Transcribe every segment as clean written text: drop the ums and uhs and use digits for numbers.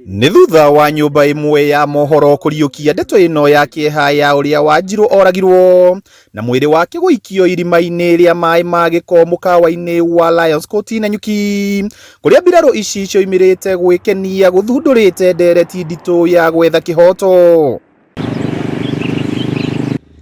Nĩ thutha wa nyũmba ĩmwe ya mohoro kũriũkia ndeto ĩno ya kĩeha ya ũrĩa Wanjirũ oragirwo na mwĩrĩ wake gũikio irima-inĩ rĩa maĩ ma gĩko mũkawa-inĩ wa Lions Court Nanyuki, kũrĩa mbirarũ ici cioimĩrĩte gwĩkenia gũthundũrĩte ndereti nditũ ya gwetha kĩhoto.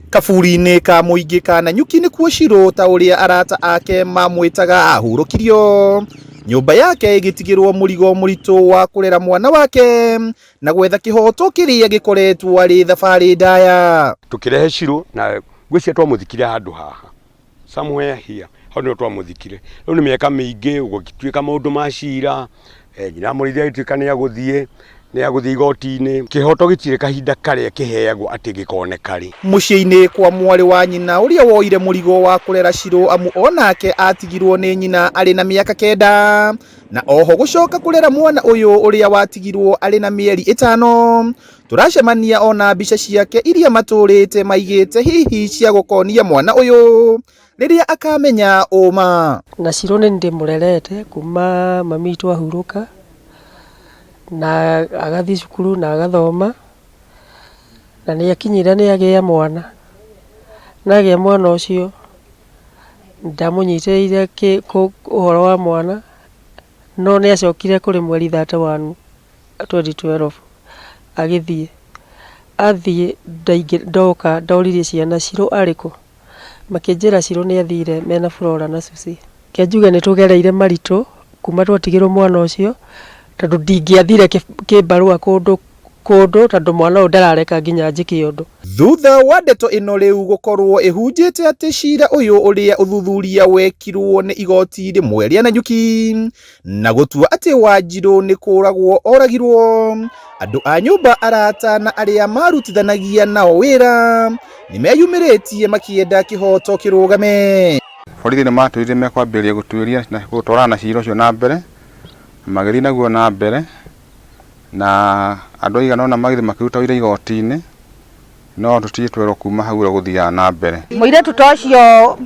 Kaburi-inĩ ka mũingĩ ka Nanyuki nĩkuo Shiro ta ũrĩa arata ake mamwĩtaga ahurũkirio, nyũmba yake ĩgĩtigĩrwo mũrigo mũritũ wa kũrera mwana wake na gwetha kĩhoto kĩrĩa gĩkoretwo arĩ thabarĩ ndaya. Tũkĩrehe Shiro na ngwĩciria twamũthikire handũ haha somewhere here, hau nĩho twamũthikire. Rĩu nĩ mĩaka mĩingĩ gũgĩtuĩka maũndũ ma cira, nyina mũrĩithi agĩtuĩka nĩ agũthiĩ, nĩ agũthiĩ igoti-inĩ. Kĩhoto gĩtirĩ kahinda karĩa kĩheagwo atĩ gĩkoneka rĩ. Mũciĩ-inĩ kwa mwarĩ wa nyina ũrĩa woire mũrigo wa kũrera Shiro amu onake atigirwo nĩ nyina arĩ na mĩaka kenda na oho gũcoka kũrera mwana ũyũ ũrĩa watigirwo arĩ na mĩeri ĩtano. Tũracemania ona mbica ciake iria matũrĩte maigĩte hihi cia gũkonia mwana ũyũ rĩrĩa akamenya ũma. Na Shiro nĩ ndĩmũrerete kuma mami witũ ahurũka na agathiĩ cukuru na agathoma na nĩ akinyire nĩ agĩa mwana, na agĩa mwana ũcio ndamũnyitĩrĩire ũhoro wa mwana no nĩ acokire kũrĩ mweri 31 2012 agĩthiĩ. Athiĩ ndoka ndoririe ciana Shiro arĩ kũ? Makĩnjĩra Shiro nĩ athire mena Flora na Susie. Reke njuge nĩ tũgereire maritũ kuma twatigĩrwo mwana ũcio tondũ ndingĩathire kĩbarũa kũndũ kũndũ tondũ mwana ũyũ ndarareka nginya njĩke ũndũ. Thutha wa ndeto ĩno rĩu gũkorwo ĩhunjĩte atĩ cira ũyũ ũrĩa ũthuthuria wekirwo nĩ igoti rĩmwe rĩa Nanyuki na gũtua atĩ Wanjirũ nĩ kũragwo oragirwo, andũ a nyũmba, arata na arĩa marutithanagia nao wĩra nĩ meyumĩrĩtie makĩenda kĩhoto kĩrũgame. Borithi nĩ matwĩrire mekwambĩrĩria gũtuĩria na gũtwarana na cira ũcio na mbere, na magĩthiĩ naguo na mbere, na andũ aigana ũna magĩthiĩ makĩruta ũira igoti-inĩ, no tũtirĩ twerwo kuma hau ũrĩa gũthiaga na mbere. Mũirĩtu ta ũcio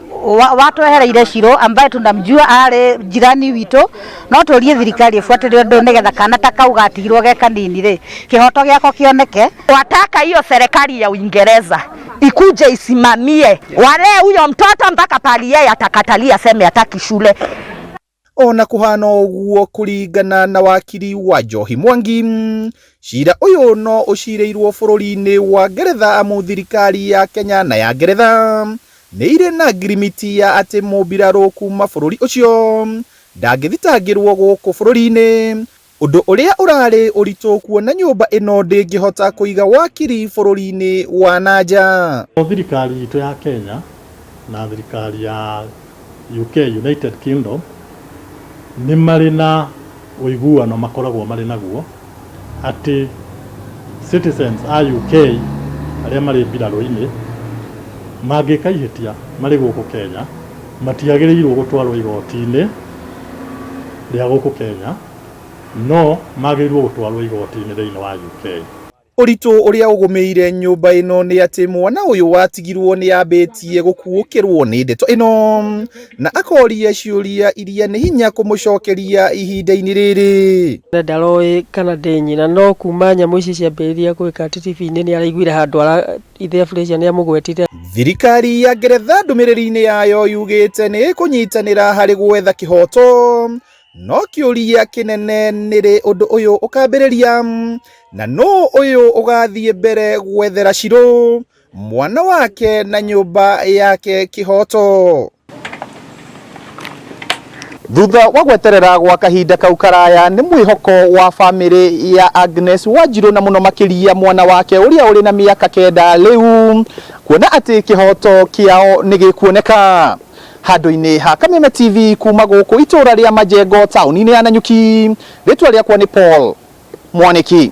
watwehereire Shiro ambaye tunamjua arĩ jirani witũ, no tũrie thirikari ĩbuatĩrĩre ũndũ ũyũ nĩgetha kana ta kau gatigirwo ge kanini rĩ, kĩhoto gĩako kĩoneke. Wataka hiyo serikali ya Uingereza ikuje isimamie walee huyo mtoto mpaka pali yeye atakatalia aseme hataki shule. Ona kũhana ũguo, kũringana na wakiri wa Njohi Mwangi, cira ũyũ no ũcirĩirwo bũrũri-inĩ wa Ngeretha amu thirikari ya Kenya na ya Ngeretha nĩ irĩ na ngirimiti ya atĩ mũmbirarũ kuma bũrũri ũcio ndangĩthitangĩrwo gũkũ bũrũri-inĩ, ũndũ ũrĩa ũrarĩ ũritũ kuona nyũmba ĩno ndĩngĩhota kũiga wakiri bũrũri-inĩ wa na nja. Thirikari itũ ya Kenya na thirikari ya UK, United Kingdom, nĩ marĩ na ũiguano makoragwo marĩ naguo atĩ citizens a UK arĩa marĩ mbirarũ-inĩ mangĩka ihĩtia marĩ gũkũ Kenya matiagĩrĩirwo gũtwarwo igoti-inĩ rĩa gũkũ Kenya, no magĩrĩirwo gũtwarwo igoti-inĩ thĩinĩ wa UK. Ũritũ ũrĩa ũgũmĩire nyũmba ĩno nĩ atĩ mwana ũyũ watigirwo nĩ ambĩtie gũkuũkĩrwo nĩ ndeto ĩno na akoria ciũria iria nĩ hinya kũmũcokeria ihinda-inĩ rĩrĩ. Ndaroĩ kana ndĩ nyina, no kuma nyamũ ici ciambĩrĩria gwĩka atĩ TV-inĩ nĩ araiguire handũ ithe Fraser nĩ amũgwetire. Thirikari ya Ngeretha ndũmĩrĩri-inĩ yayo yugĩte nĩ ĩkũnyitanĩra harĩ gwetha kĩhoto, no kĩũria kĩnene nĩ rĩ ũndũ ũyũ ũkambĩrĩria na nũ ũyũ ũgathiĩ mbere gwethera Shiro mwana wake na nyũmba yake kĩhoto. Thutha wa gweterera gwa kahinda kau karaya nĩ mwĩhoko wa bamĩrĩ ya Agnes Wanjirũ na mũno makĩria mwana wake ũrĩa ũrĩ na mĩaka 9 rĩu kuona atĩ kĩhoto kĩao nĩ gĩkuoneka. Handũ-inĩ ha Kameme TV kuma gũkũ itũra rĩa Majengo taũni-inĩ ya Nanyuki, rĩtwa rĩakwa nĩ Paul Mwaniki.